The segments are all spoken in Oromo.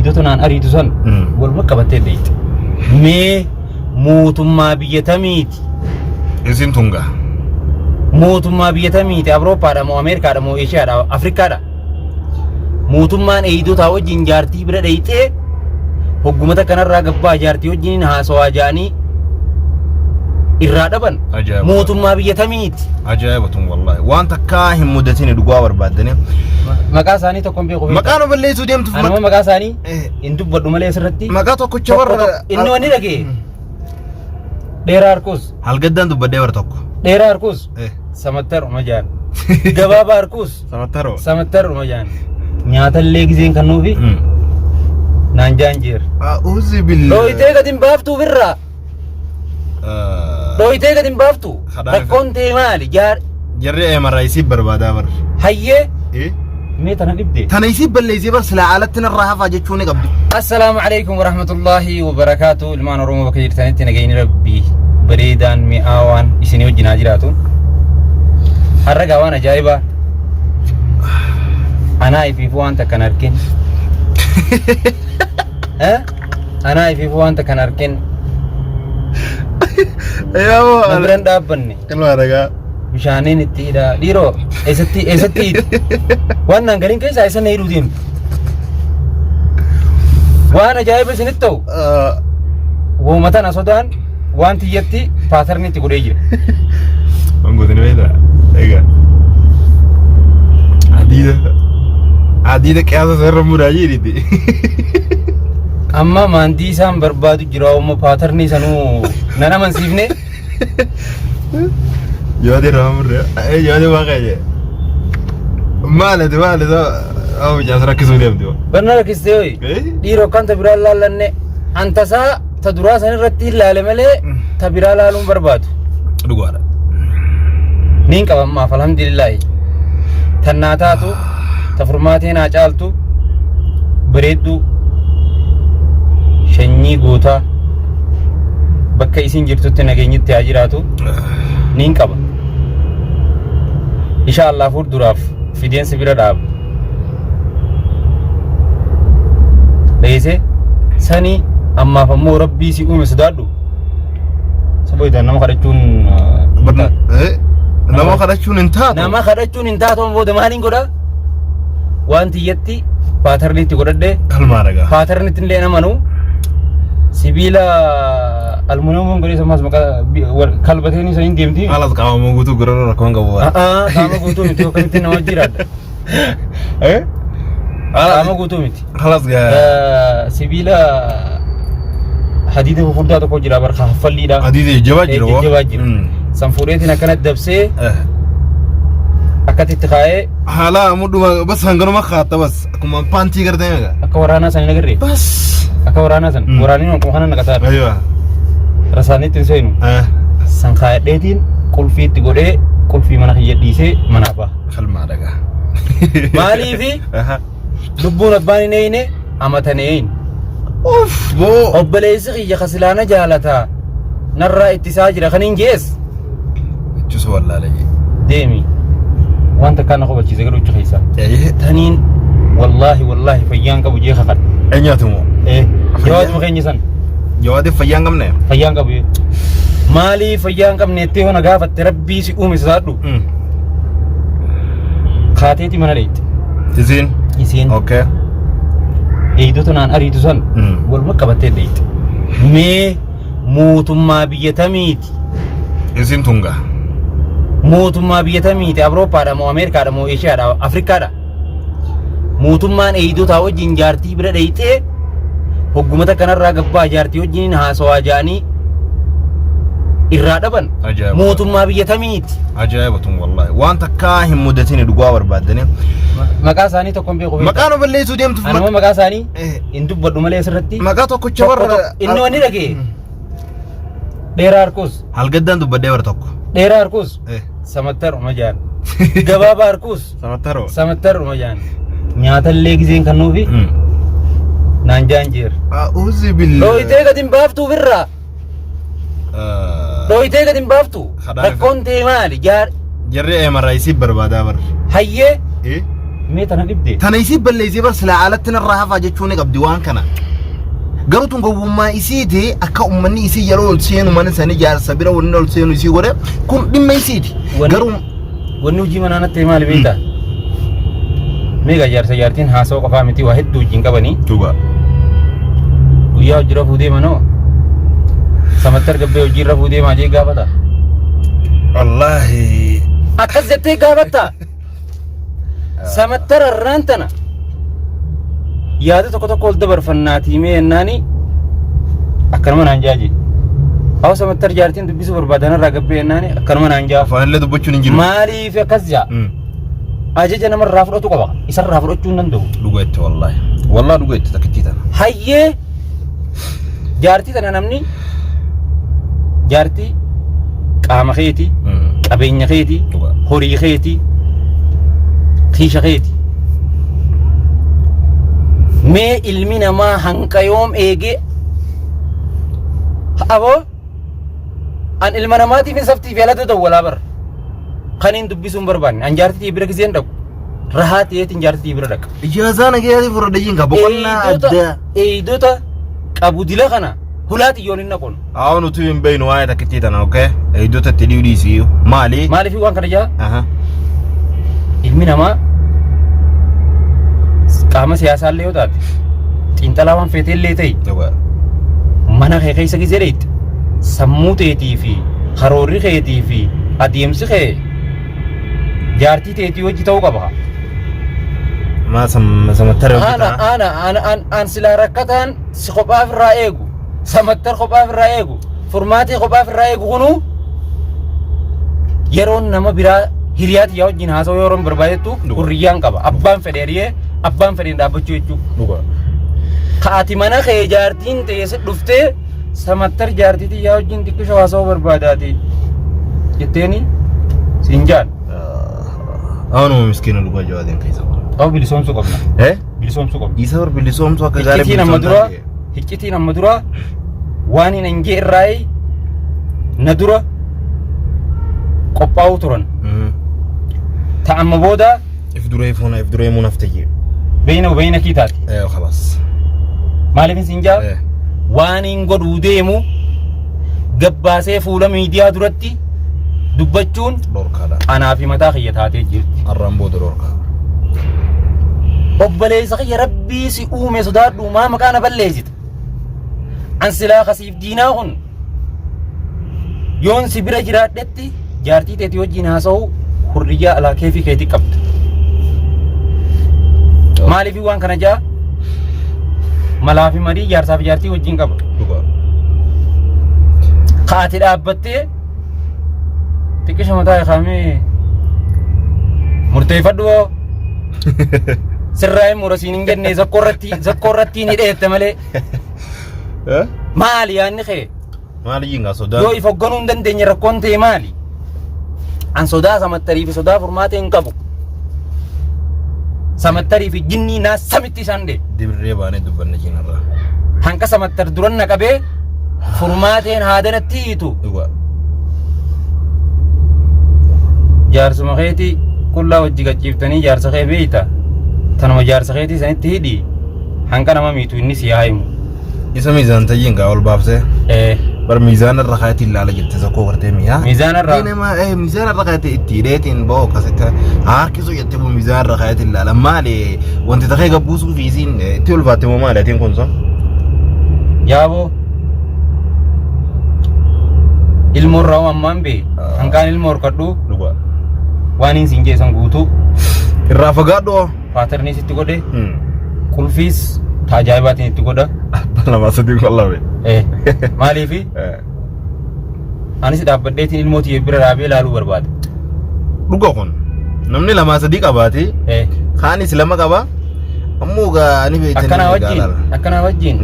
Eegdota naan ariitu san waluma qabattee dheeyte. Mee mootummaa biyya tamiiti? Isin tunga. Mootummaa biyya tamiiti? Awurooppaadha moo Ameerikaadha moo Eeshiyaadha Afrikaadha? Mootummaan eegdotaa wajjin jaartii bira dheeyxee hoggumata kanarraa gabbaa jaartii wajjin haasawaa ja'anii irraa dhaban. Ajaa'iba. Mootummaa biyya tamiiti? Ajaa'iba tun wallahi. Waan takkaa hin mudatini dhugaa barbaaddanii. Maqaa isaanii tokko hin beeku. Maqaa nu balleessuu deemtuuf Anuma maqaa isaanii hin dubbadhu malee asirratti. Maqaa tokkicha warra Inni wanni dhagee. Dheeraa harkuus. Halgaddaan dubbadhee bara tokko. Dheeraa harkuus. Samattar uma jaan. Gabaabaa harkuus. Samattaroo. Samattar uma jaan. Nyaatallee gizeen kan nuufi naan jaan jeer. A'uuzi billah. Dhooyitee gadi hin baaftuu birraa. Dhooyitee gadi hin baaftu. Kadhaan Rakkoon tee maali? Jaar Jarri eemarraa isii barbaadaa bar. hayyee mee tana dhibde. Tana isii balleessee bar silaa alatti narraa hafaa jechuu ni qabdi. Assalaamu alaikum warahmatullahi wabarakaatu. Ilmaan Oromoo bakka jirtanitti nageenyi Rabbii bareedaan mi'aawaan isinii wajjin haa jiraatu. Har'a gaa waan ajaa'ibaa anaa ifiifuu waan takka hin arkin. Eh? Anaa ifiifuu waan takka hin arkin. Yaa Na biran dhaabbanne. Ilma ragaa. Bishaaniin itti hidha. Dhiiroo eessatti eessatti hidhi? Waan naan galiin keessaa eessa na hidhuu deemtu? Waan ajaa'iba isinitti ta'u wooma tana sodaan waan tiyyatti paatarni itti godhee jira. Wangootni beektaa? Egaa. Adiida. Adiida qiyaasa seerra muraa jedhiti. Amma maandii isaan barbaadu jira amma paatarnii sanuu nan amansiifne. Jawaadi irraa murre. Jawaadi waa qaje. Maal ati maal isa oo jaas rakkisuu deemti. Barna rakkistee hoyi. Dhiiroo kan ta biraa laallanne antasaa ta duraa san irratti hin laale malee ta biraa laaluun barbaadu. Dhugaadha. Niin qaba ammaaf alhamdulillaahi. Tan naa taatu ta furmaatee naa caaltu bareedduu shanyii gootaa bakka isin jirtutti nageenyitti haa jiraatu niin qaba. Insha Allah fuulduraaf fideensi bira dhaaba. Dheese sani ammaaf ammoo rabbii si uume sodaadhu. Saboota nama kadhachuun hin taatu. Nama kadhachuun hin taatu. Nama kadhachuun hin taatu amma booda maaliin godha? Waan tiyyatti paatarniitti godhadhe Kalmaa ragaa. paatarniitti illee namanu sibiila almuuniyemuun godhee sammaas maqaa kalbateen isa hin deemti. Halas qaama guutuu gorora rakkoon qabu. Qaama guutuu miti akkamitti nama jiraadha. Qaama guutuu miti. Halas gaa. Sibiila hadiida fufurdaa tokko jira barka haffalliidha. Hadiida jajjabaa jira. Jajjabaa jira. San fuudheetiin akkanatti dabsee akkatti itti kaa'ee. Haala mudhuma bas hanganuma kaatta bas akkuma paantii gartee meeqa. Akka waraanaa san hin agarree? Bas. Akka waraanaa san waraanni akkuma kana naqataa. Aywa. Rasaanitti hin seenu. San kaa'adheetiin qulfii itti godhee qulfii mana kiyya dhiisee manaa ba'a. Kalmaa dhagaa. Maaliifi lubbuun abbaan hin eeyne amatan eeyne. Uff boo. Obboleessi kiyya ka silaana jaalataa narraa ittisaa jira kan hin jees. Jechuus wallaalee. Deemi. Waan takkaa na kofachiise garuu achi keessaa. Taniin wallaahi wallaahi fayyaan qabu jee kakadha. Eenyaatu moo? Eh. Jawaaduma keenya san. Jawaadiif fayyaa hin qabne? Fayyaa hin qabu. Maalii fayyaa hin qabne jettee hona gaafatte rabbii si uume sodaadhu. Kaateeti mana dheeyte. Isiin? Isiin. Okay. Eegdota naan ariitu san waluma qabattee dheeyte. Mee mootummaa biyya tamiiti? Isiin tunga. Mootummaa biyya tamiiti? Awurooppaadha moo Ameerikaadha moo Eeshiyaadha Afrikaadha? Mootummaan eegdotaa wajjin jaartii bira dheeyxee hoggumata kanarraa gabbaa jaartii wajjin haasawaa ja'anii irraa dhaban. Ajaa'iba. Mootummaa biyya tamiiti? Ajaa'iba tun wallahi. Waan takkaa hin mudatini dhugaa barbaaddanii. Maqaa isaanii tokko hin beeku. Maqaa nu balleessuu deemtuuf. Anuma maqaa isaanii hin dubbadhu malee asirratti. Maqaa tokkicha warra. Inni wanni dhagee. Dheeraa harkuus. Halgaddaan dubbadhee bara tokko. Dheeraa harkuus. Samattar uma jaan. Gabaabaa harkuus. Samattaroo. Samattar uma jaan. Nyaatallee gizeen kan nuufi naan jaan jeer. A'uuzi billah. Dhooyitee gadi hin baaftuu birraa. Dhooyitee gadi hin baaftu. Kadhaan Rakkoon tee maali? Jaar Jarri eemarraa isii barbaadaa bar. hayyee. Mee tana dhibde. Tana isii balleessee bar silaa alatti narraa hafaa jechuu ni qabdi waan kana. Garuu tun gowwummaa isiiti akka uummanni isii yeroo ol seenu mana sanii jaarsa bira wanni ol seenu isii godhe kun dhimma isiiti. Garuu Wanni hojii manaa natti maali beektaa? Meeqa jaarsa jaartiin haasawaa qofaa miti waa hedduu wajjin qabanii. Dhugaa. Guyyaa hojii rafuu deemanoo samattar gabbee hojii rafuu deemaa jee gaafata. Wallaahi. Akkas jettee gaafatta. Samattara irraan tana yaada tokko tokko ol dabarfannaatii mee jennaani akkanuma naan jaaje. Hawa samattar jaartiin dubbisuu barbaadan irraa gabbee jennaani akkanuma naan jaa. Afaanillee dubbachuun hin jiru. Maaliif akkas jaa? Ajaja namarraa fudhatu qaba. Isarraa fudhachuu hin danda'u. Dhuga itti wallaahi. Wallaahi dhuga itti takkittii tana. Hayyee jaartii tana namni jaartii qaama keeti, qabeenya keeti, Dhugaa. horii keeti, kiisha keeti. Mee ilmi namaa hanqa yoom eegee aboo an ilma namaatiif hin saftii fi alata dawwalaa bara. Kan hin dubbisuu hin barbaanne an jaartii bira giseen dhaqu rahaa ta'eetiin jaartii bira dhaqa. Ijaazaa nagayaa furada jiin ka boqonnaa addaa. Eeydota qabu dila kana hulaa xiyyoon hin naqoon. Haa nuti hin beeknu waa'ee takkittii tana okay? Eeydota itti dhiyu dhiisii maali? Maaliif waan kana jaa Aha. ilmi namaa qaama siyaasaa illee yoo taate xiinxalaa waan feetee illee ta'e Dhugaa. mana kee keessa gisee dheeyte sammuu teetii fi karoorri keetii fi adeemsi kee jaartii teetii hojii ta'uu qaba. Maa samattara Ana hojjetaa. ana ana an an silaa rakkataan si kophaaf irraa eegu samattar kophaaf irraa eegu furmaatii kophaaf irraa eegu kunuu yeroon nama biraa hiriyaa tiyyaa wajjin haasa'uu yeroon barbaadettu Dhuga. hurriyyaan qaba abbaan fedhe hiriyee abbaan fedheen dhaabbachuu jechuu. Dhugaa. Ka ati mana kee jaartiin ta'e si dhuftee samattar jaartii tiyyaa wajjin xiqqisho haasa'uu barbaadaati jetteeni siin jaan. Anuma miskiina dhugaa jawaatiin keessa. Qabu bilisoomsuu qabna. Eh? Bilisoomsuu qabna. Isa bar bilisoomsuu akka gaarii Hiccitiin amma dura bilisoomsaa hiccitiin amma dura waan hin angee irraa na dura qophaa'uu turan. Ta amma booda If duree fuuna if duree muun hafte jee. beeyna beeyna kii taate. Eh khalas. Maaliif siin jaa Eh. waan hin godhuu deemu gabbaasee fuula miidiyaa duratti dubbachuun Dhorkaadha. anaa fi mataa kiyya taatee jirti. Har'aan booda dhorkaa. Obboleessa kiyya rabbii si uume sodaadhu maa maqaa na balleessita. An silaa kasiif diinaa kun yoon si bira jiraadhetti jaartii teetii wajjin haasa'uu hurriyyaa alaa keefii keetii qabda. Maaliif waan kana jaa malaa fi marii jaarsaa fi jaartii wajjin qaba. Dhugaa. Kaati dhaabbattee xiqqisha mataa kaamee murteeffadhu hoo sirraa hin murasiin hin jenne zakkoo irratti zakkoo irratti ni dheette malee maali yaanni kee Maali jiin gaa sodaan? yoo if hogganuu hin dandeenye rakkoon ta'e maali? An sodaa samattarii fi sodaa furmaatee hin qabu. Samattarii fi jinnii naa samitti isaan dhee. Dibirree baanee dubbanna jiin irraa. Hanqa samattar duran na qabee furmaateen haadanatti hiitu. Dhugaa. Jaarsuma keetii qullaa wajji gachiiftanii jaarsa kee beeyta. Tanuma jaarsa keetii sanitti hidhi hanqa nama miitu inni si haa himu. Isa miizaan tayyiin gaa ol baaftee. Eh, Bar miizaana irra kaayatiin ilaala jirte sokkoo gartee mi'a. Miizaana irraa? Nama miizaana irra kaayatee itti hidheetiin ba'u akkasitti harkisu jettee boo miizaana irra kaayatiin ilaala. Maali wanti takee gabbuusuu fi isiin itti ulfaatte moo maali atiin kun sun? Yaaboo. Ilmoo irraa hoo ammaan bee hanqaan ilmoo horkadhu Dhugaa. waan hin siin jeesan guutuu Irraa fagaadhu hoo. paaterniis itti godhe qulfiis ta ajaa'ibaatiin itti godha. Abbaa lamaa sadii kun lame. Maaliifi anis dhaabbadheetiin ilmoo tiyya bira dhaabee ilaaluu barbaada. Dhuga kun namni lamaa sadii qabaate kaanis lama qaba ammoo gaa ani beektanii Akkanaa wajjin akkanaa wajjin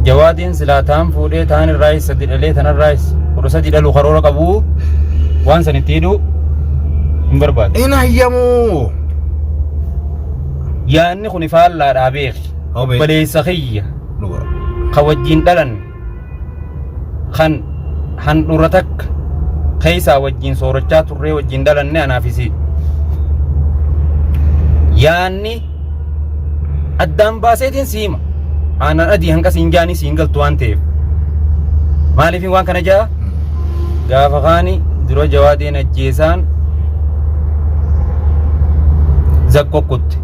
jawaadiin silaa taan fuudhee taan irraayis sadi dhalee tanarraayis 13 dhalu karoora qabu waan san itti hidhuu hin barbaadu. Hin hayyamuu. Yaanni kun faallaadhaa beeki. Obee. Obboleessa kiyya Dhuga. kan wajjin dhalan kan handhuura takka keessaa wajjin soorachaa turree wajjin dhalanne anaaf isii. Yaanni addaan baaseetiin si hima. Aannan adii hanga siin jaanii siin galtu waan ta'eef. Maaliif waan kana jaa? Gaafa kaani dura jawaadeen ajjeesaan zakkokkutte.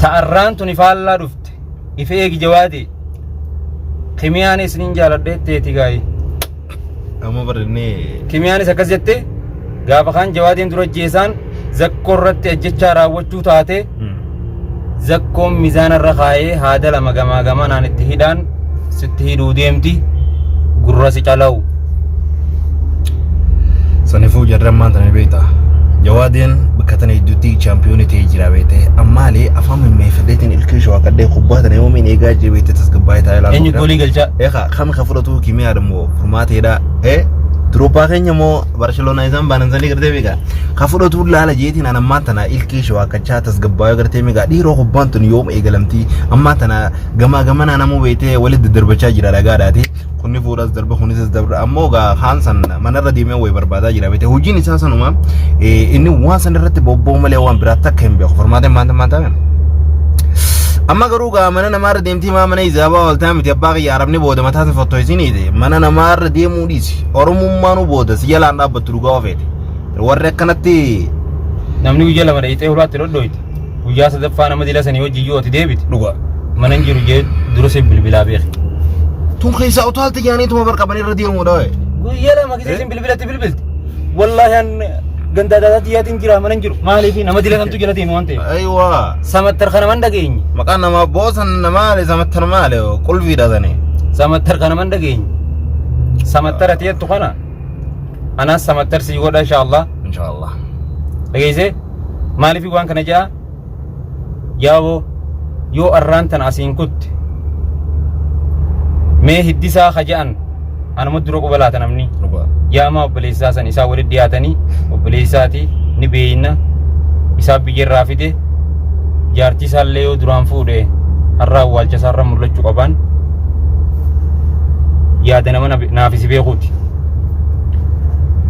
Ta'arraan tuni faallaa dhufte. Ife eegi jawaadee. Kimiyaanis nin jaaladhee teeti gaa'ii. Amma barannee. Kimiyaanis akkas jette gaafa kaan jawaadeen dura ajjeesaan zakkoo irratti ajjechaa raawwachuu taate zakkoon mizaana irra kaayee haada lama gamaa gamanaan itti hidhaan sitti hidhuu deemti gurra si calawu. Sanifuu jarri ammaan tana ni beekta. Jawaadeen bakka tana hedduutti chaampiyoonii ta'ee jira beekte. Ammaalee afaan mimmeeffadheetiin ilkee shawaa kubbaa tana yoomiin eegaa jira beekte tasgabbaa'ee taa'ee ilaaluu. Eenyu goolii galchaa? Eegaa kam ka fudhatu kimiyaadha moo furmaateedha. Eh Turooppaa keenya moo Barcelona isaan baanan sanii gartee beekaa. Ka fudhatu laala jeetiin an ammaan tana ilkee shawaa tasgabbaa'ee gartee meeqa dhiiroo kubbaan tun yoom eegalamti ammaan tana gamaa gamanaa namuu beektee walitti daddarbachaa jira dhagaadhaati. Kunni fuudhas darba kunis as darba ammoo gaa kaan san manarra deemee wayi barbaadaa jira beekte hojiin isaa sanuma inni waan san irratti bobba'u malee waan biraa takka hin beeku furmaateen maanta maanta amma garuu gaa mana namaarra deemtii maa mana izaabaa ooltaa miti abbaa kiyya arabni booda mataa sin fottoisiniiti mana namaarra deemuu dhiisi oromummaanuu booda si jalaan dhaabbattu dhugaa ofeete warri akkanatti Namni guyyaa lama dhayixee hulaatti dhodhooyte. Guyyaa sadaffaa nama dila sanii wajjin yoo ati deebite. Dhugaa. Mana hin jiru jee dura si bilbilaa beeki. Tun keessaa utaalti jaaniituma barqaban irra deemuudha. Guyyaa lama keessa isin bilbilatti bilbilti. Wallaahi an gandaa daadaa tiyyaatiin jira mana hin jiru. Maaliif nama dila santu jala deema waan ta'eef. Ayiwaa. Samattar kana man dhageenye. Maqaan namaa boosan maali samattar maali qulfiidha sani. Samattar kana man dhageenye. Samattar ati jettu kana anaas samattar sii godha inshaallah. Inshaallah. Dhageessee? Maaliif waan kana ja'a? Yaaboo yoo arraan tana asiin kutte mee hiddisaa ka ja'an anuma dura quba laata namni. Yaamaa obboleessaa san isaa walitti dhiyaatanii obboleessaati ni beeyna isaa biyya irraa fide jaartii isaallee yoo duraan fuudhe har'a awwaalcha isaarra mul'achuu qabaan yaada nama naaf isi beekuuti.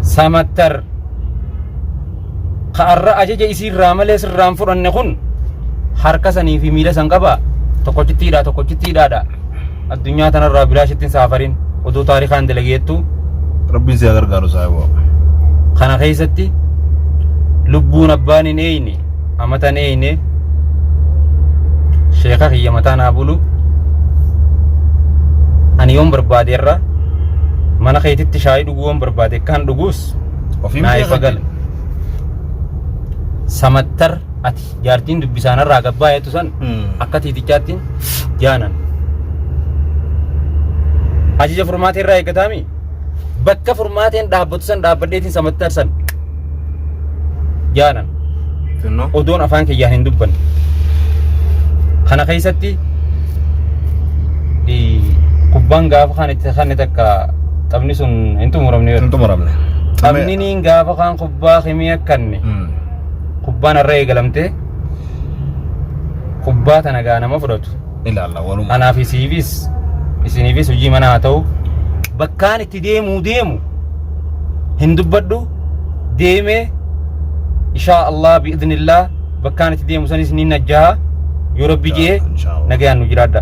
Samattar Ka arra ajaja isii irraa malee sirraa hin fudhanne kun harka sanii fi miila san qaba tokkochitti hidhaa tokkochitti hidhaadha. Addunyaa tanarraa bilaashitti hin saafarin odoo taarikaan dalageettu. Rabbiin si haa gargaaru saahiboo. Kana keessatti lubbuun abbaan hin eeyne amata hin eeyne sheeka kiyya mataa naa bulu ani yoon barbaade irra mana keetitti shaayii dhuguu yoon barbaade akkaan dhuguus Ofiin naa beeka ifa gala. Samattar ati jaartiin dubbisaanarraa gabbaa jettu san akka tiitichaatti jaanan. Ajaja furmaatee irraa eeggataami. Bakka furmaateen dhaabbatu san dhaabbadheetiin samattar san jaanan. Finnoo. Odoon afaan kiyyaan hin dubbanne. Kana keessatti kubbaan gaafa kaan itti kanne takka taphni sun hin xumuramne. Hin xumuramne. Taphni niin gaafa kaan kubbaa kimii akkanne kubbaan har'a eegalamte kubbaa tana gaa nama fudhatu. Ilaalla waluma. Anaaf isiifis isiniifis hojii mana haa ta'u bakkaan itti deemuu deemu hin dubbadhu deemee ishaa Allah bi'idhnillah bakkaan itti deemu sanis ni najjaha yoo rabbi jee Inshallah. nagayaan nu jiraadha.